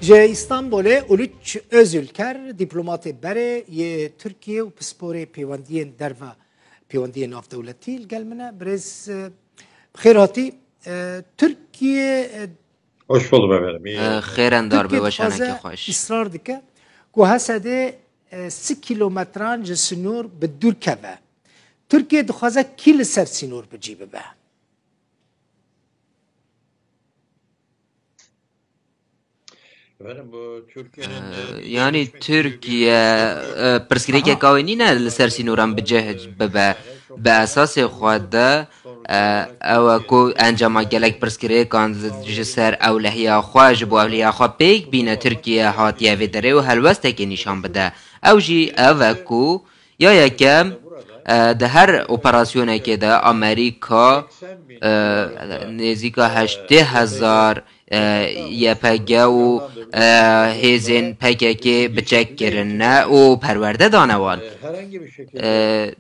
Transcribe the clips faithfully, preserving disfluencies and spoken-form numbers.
Ji Îstanbulê Uluç Özülker, dîplomatê berê yê Tirkiye û pisporê pêwendiyên derve, pêwendiyên navdewletî li gel min e. Birêz, e, bi xêr hatî. E, Tirkiye, e, Hoş buldum efendim. İyi Ee, yayınlar. Xêr endar be, Tirkiye weşaneke dixwaze xweş. Israr dike ku Hesedê, e, sî kilometran ji sinor bi dûr keve. Tirkiye dixwaze kî li ser sînor bi cî bibe? Efendim, bu Türkiye'nin, e, Ee, bir Yani gelişme Türkiye, e, pirsgirêkeka wê nîne li ser sînoran bi cih bibe. Bi esasê xwe de, e, ew e ku encama gelek pirsgirêkan ji ser ewlehiya xwe, ji bo ewlehiya xwe pêk bîne, Tirkiye hatiye vê derê û helwestekê nîşan bide. Ew jî ev e ku ya yekem, e, di her operasyonekê de Amerîka, e, nêzîka heştê hezar e, Y P G û, e, hêzên P K K bi çek kirine û perwerde dane wan. E,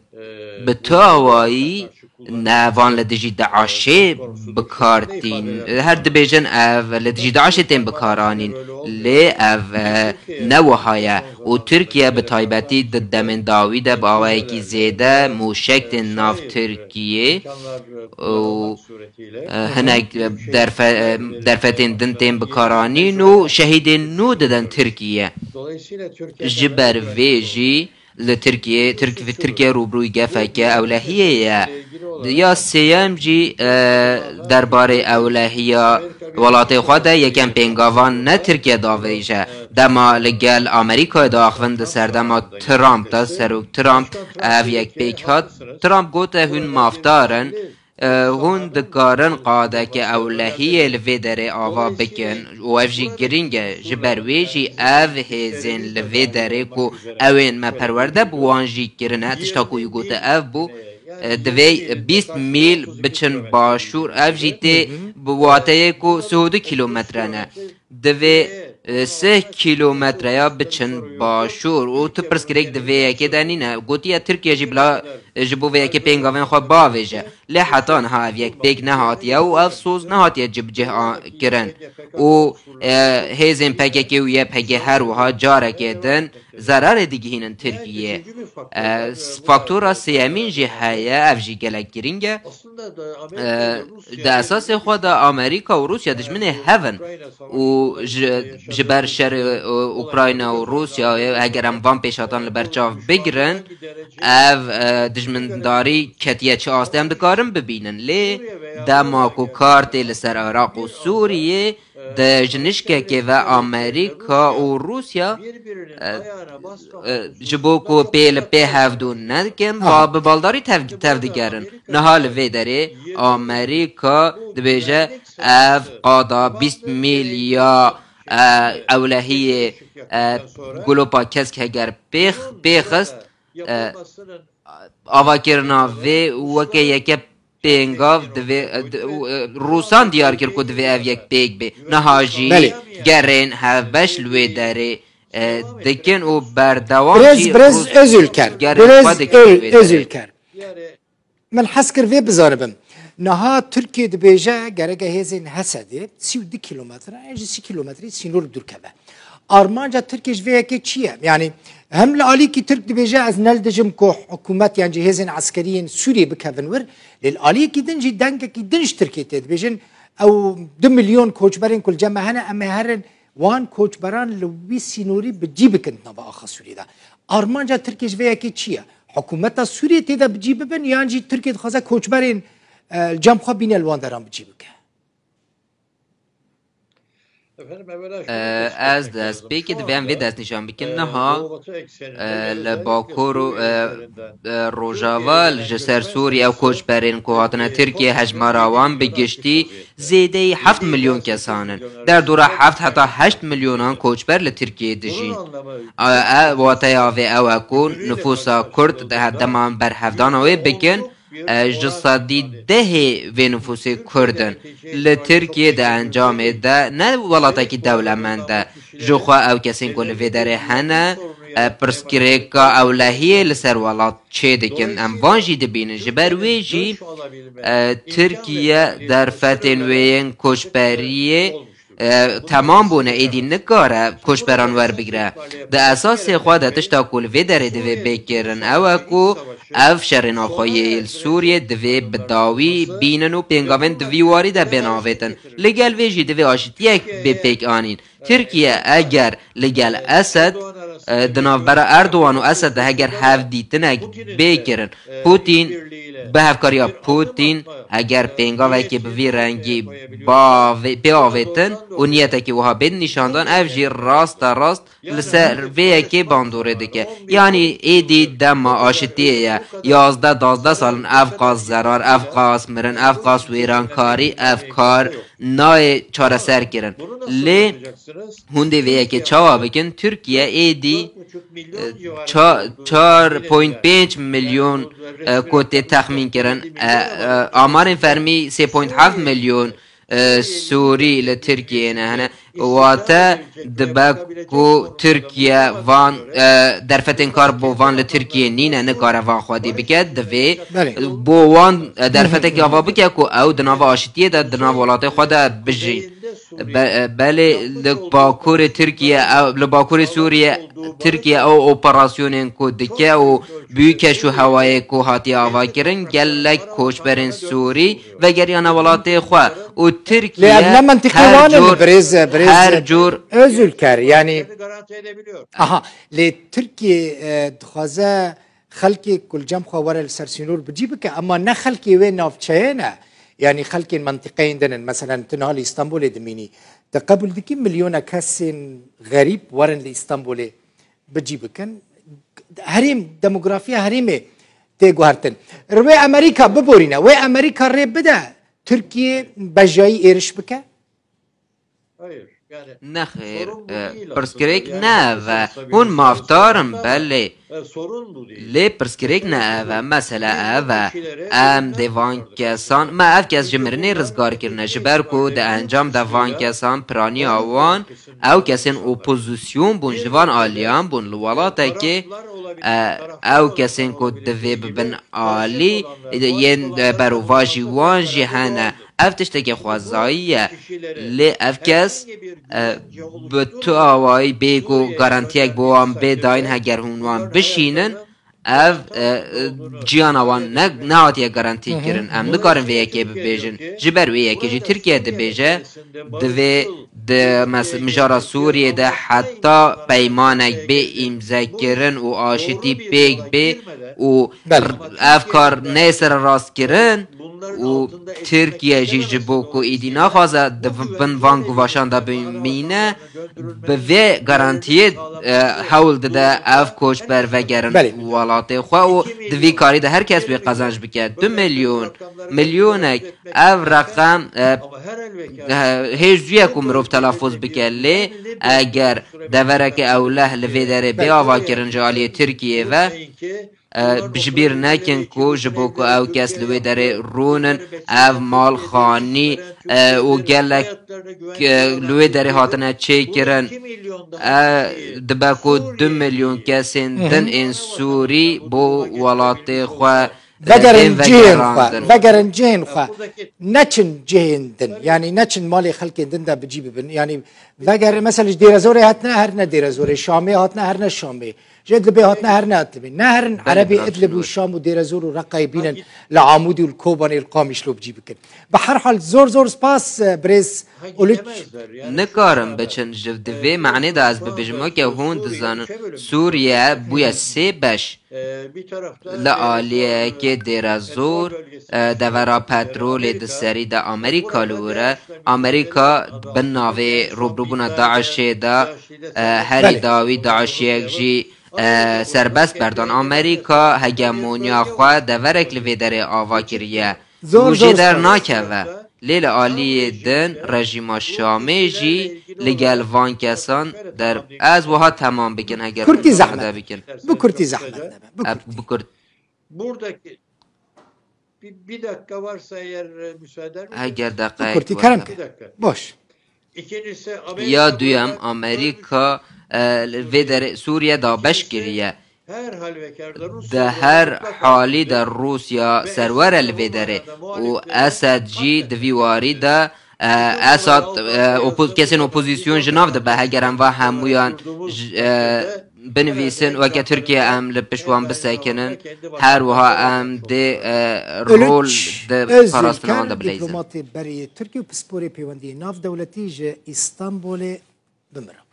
Bi tu awayî ne van li dijî DAIŞê bi kar tîn. Her dibêjin ev li dijî DAIŞê tên bi kar anîn. Lê ev, e, ne wiha ye. Û Tirkiye bi taybetî di demên dawî de bi awayekî zêde mûşek tên nav Tirkiyê û e, hinek derfe-, e, derfetên din tên bikaranîn û şehîdên nû didin Tirkiye. Ji ber vê jî li Tirkiye, Tirk-, Tirkiye rûbirûyî gefeke ewlehiyê ye. Ya sêyem jî, e, derbarê ewlehiya welatê xwe de yekem pêngavan ne Tirkiye davêje. Dema li gel Amerîkayê diaxivin di serdema Trump de, serok Trump ev yek pêk hat. Trump gote hûn mafdar in. E, hûn dikarin qadeke ewlehiyê li vê derê ava bikin û ev jî giring e. Ji ber wê jî ev hêzên li vê derê ku ew ên me perwerde bi wan jî kirine, tişta ku wî gote ev bû, e, divê bîst mîl biçin başûr, ev jî tê bi wateyê ku sih û du kîlometre ne. Divê, e, sih kîlometreya biçin başûr û tu pirsgirêk di vê yekê de nîne. Gotiye Tirkiye jî bila, e, ji bo vê yekê pêngavên xwe bavêje. Lê heta niha ev yek pêk nehatiye û ev soz nehatiye cibcih a-, kirin. Û, e, hêzên P K K û Y P G her wiha carekê din zerarê digihînin Tirkiyê. E, s-, faktora sêyemîn jî heye, ev jî gelek girîng e. E, di esasê xwe de Amerîka û Rûsya dijminê hev in û ji, ji ber şerê, e, Ukrayna û Rûsyayê, eger em van pêşhatan li ber çav bigirin, ev, e, dijmindarî ketiye çi astê em dikarin bibînin. Lê dema ku kar tê li ser Iraq û Sûriyê, di ji nişkekê ve Amerîka û Rûsya, e, e, ji bo ku pê li pê hevdû nedikin, ba-, bi baldarî tev, tev digerin. Niha li vê derê Amerîka dibêje ev qada bîst mîl ya, e, ewlehiyê, e, gulopa kesk heger pêx-, pêxist, e, avakirina vê weke yeke pêngav divê, e, di-, û, e, Rûsan diyar kir ku divê ev yek pêk bê. Niha jî Belê. gerên hevbeş li wê derê, e, dikin û berdewam Birêz, jî birêz Rûs Özülker, gerên birêz xwe dikin Ö-, li wê derê. Özülker. Min hez kir vê bizanibim. Niha Tirkiye dibêje gereke hêzên Hesedê sî û du kîlometre, ji sî kîlometreyê sînor dûr keve. Armanca Tirkiye ji vê yekê çi ye? Yani hem li alîkî Tirk dibêje ez ne li dijim ku hikûmet yan jî hêzên eskerî yên Sûriyê bikevin wir, lê li aliyekî din jî dengekî din ji Tirkiyê tê dibêjin ew du milyon koçberên ku li cem me hene, em ê herin wan koçberan li wî sînorî bi cî bikin di nava axa Sûriyê de. Armanca Tirkiye ji vê yekê çi ye? Hikûmeta Sûriyê tê de bi cî bibin yan jî Tirkiye dixwaze koçberên, e, li cem xwe bîne li wan deran bi cî bike? Efendim, evvela şunu Ee, tespit Ez etmek lazım. destpêkê Şu divêm vê anda, destnîşan bikim. e, Niha, doğu batı ekseninde e, li özellikle Bakur û, Suriye e, üzerinden e, Rojava, Türkiye'ye ji ser gelen Sûriye û göçmenlerin koçberên ku hatine Türkiye'ye Tirkiye, hejmara wan bi giştî zêdeyî heft milyon kesan in. Derdora heft heta heşt milyonan koçber li Tirkiyeyê dijîn. Bunun anlamı E, e, wateya vê ew e ku nüfusa Kurd di deman berhevdana wê bikin, e, ji sedî dehê vê nüfusê Kurd in. Li Tirkiye di encamê de ne welatekî dewlemend e. Ji xwe ew kesên ku li vê derê hene, e, pirsgirêka ewlehiyê li ser welat çê dikin. Em van jî dibînin. Ji ber wê jî, e, Tirkiye derfetên wê yên koçberiyê e, temam bûne, êdî nikare koçberan werbigire. Di esasê xwe de tişta ku li vê derê divê bê kirin ew e ku ev şerê navxweyî li Sûriyê divê bi dawî bînin û pêngavên di vî warî de bên avêtin. Li gel vê jî divê aşitiyek bê pêk anîn. Tirkiye eger li gel Esed, e, di navbera Erdogan û Esed de heger hevdîtinek bê kirin, Putin, bi hevkariya Putin, heger pêngavekê bi vî rengî bavê-, pê avêtin û niyetekî wiha bên nîşandan, ev jî raste rast li ser vê yekê bandorê dike. Yanî êdî dema aşitiyê ye, yazdeh dazdeh sal in ev qas zerar, ev qas mirin, ev qas wêrankarî, ev kar nayê çareser kirin. Lê hûn dê vê yekê çawa bikin? Tirkiye êdî, e, ça-, çar point pênc milyon, e, ku tê texmîn kirin. E, e, amarên fermî sê point heft milyon, e, Sûrî li Tirkiyeyê ne hene. Wate dibe ku Tirkiye van, e, derfetên kar bo van li Tirkiyê nîne, nikare van xwedî bike. Divê Belê. bo wan, e, derfetekî ava bike ku ew di nava aşitiyê de, di nav welatê xwe de bijîn. Be-, e, belê li Bakurê Tirkiye, ew, li Bakurê Sûriye, Tirkiye ew operasyonên ku dike û bûyî keş û hewayê ku hatiye avakirin, gelek koçberên Sûrî vegeriyane welatê xwe û Lê Tirkiye ev ne mentiqê her wan e, cur, birêz, birêz her cur Özülker, yani, aha, lê Tirkiye, e, dixwaze xelkê ku li cem xwe were li ser sînor bi cî bike, ema ne xelkê wê navçeyê ne. Yani xelkên mentiqeyên din in. Meselen tu niha li Îstanbulê dimînî. Te qebûl dikî milyona kesên xerîb werin li Îstanbulê bi cî bikin? Herêm, demografiya herêmê tê guhertin. Rê wê Amerîka biborîne. Wê Amerîka rê bide Tirkiye bejayî êriş bike? Nexêr, e, pirsgirêk ne ev e. Hûn mafdar in, belê. Lê pirsgirêk ne ev e. Mesele ev e. Em dê van kesan, me ev kes ji mirinê rizgar kirine, ji ber ku di encam de van kesan piraniya wan, ew kesên opozîsyon bûn, ji van aliyan bûn. Li welatekê, e, ew kesên ku divê bibin alî, yên, e, berovajî wan jî hene. Ev tiştekî xwezayî ye. Lê ev kes, e, bi tu awayî bê ku garantiyek bo wan bê dayîn, heger hûn wan bişînin, ev, e, e, ciyana wan ne, nehatiye garantî kirin. Em nikarin vê yekê bibêjin. Ji ber wê yekê jî Tirkiye dibêje, divê di mes-, mijara Sûriyê de heta peymanek bê îmzekirin û aşitî pêk bê û Belê. r-, ev kar neyê sererastkirin û Tirkiye jî ji bo ku êdî naxwaze di v-, bin van guvaşan de bimîne, bi vê garantiyê, e, hewl dide ev koçber vegerin Belê. welatê xwe û di vî karî de her kes wê qezenc bike. Du milyon, milyonek ev reqem, e, e, hê zû ye ku mirov telafoz bike, lê eger devereke ewleh li vê derê bê avakirin ji aliyê Tirkiyê ve, e, ji bîr nekin ku ji bo ku ew kes li wê derê rûnin, ev mal, xanî, e, û gelek, e, li wê derê hatine çêkirin. E, dibe ku du milyon kesên Hı hı. din ên Sûrî bo welatê xwe, e, Vegerin tên cihên xwe, vegerandin. vegerin cihên xwe. Neçin cihên din, yani neçin malê xelkên din de bi cî bibin. Yani vegerin, mesela ji Dêrezorê hatine, herine Dêrezorê, Şamê hatine, herine Şamê. Ji Idlibê hatine, herine Idlibê. Ne herin Belê, Erebê biraz Idlib û şûn. Şam û Dêrezor û Reqayê bînin li Amûdî û li Kobanê li Qamişlo bi cî bikin. Bi her hal zor zor spas, e, birêz Uluç. Nikarin biçin ji di vê manê de ez bibêjim, weke hûn dizanin, Sûriye bûye sê beş. Li aliyekê Dêrezor, e, devera petrolê di serî de Amerîka li wir e. Amerîka bin navê rûbirûbûna DAIŞê de, e, herî Belê. dawî DAIŞiyek jî, e, serbest berdan. Amerîka hegemoniya xwe deverek li vê derê ava kiriye. Zor, Û jê zor dernakeve. Lê li aliyê din rejîma Şamê jî li gel van kesan der, ez wiha temam bikin, heger Kurtî hûn zehmet. Bikin. Bi kurtî zehmet nebe. Bi Eb, kurtî. Bi kurt. Buradaki bir, bir dakika varsa eğer, e, müsaaden. Heger deqayek Kurtî kerem were. Ke. Bir dakika. Boş. İkincisi, Ya duyem, Amerîka, e, li vê derê Sûriye dabeş kiriye. Di her halî de Rûsya serwer e li vê derê û Esed jî di vî warî de, E, Esad, e, opo-, kesên opozîsyon ji nav dibe, heger em va hemûyan ji, e, binivîsin, weke Tirkiye em li pişt wan bisekinin, her wiha em dê, e, rol Uluç di Özülker, parastina wan de bileyzin. Diplomatê berê Tirkiye û pisporê pêwendiyê navdewletî ji Îstanbulê, bi min re.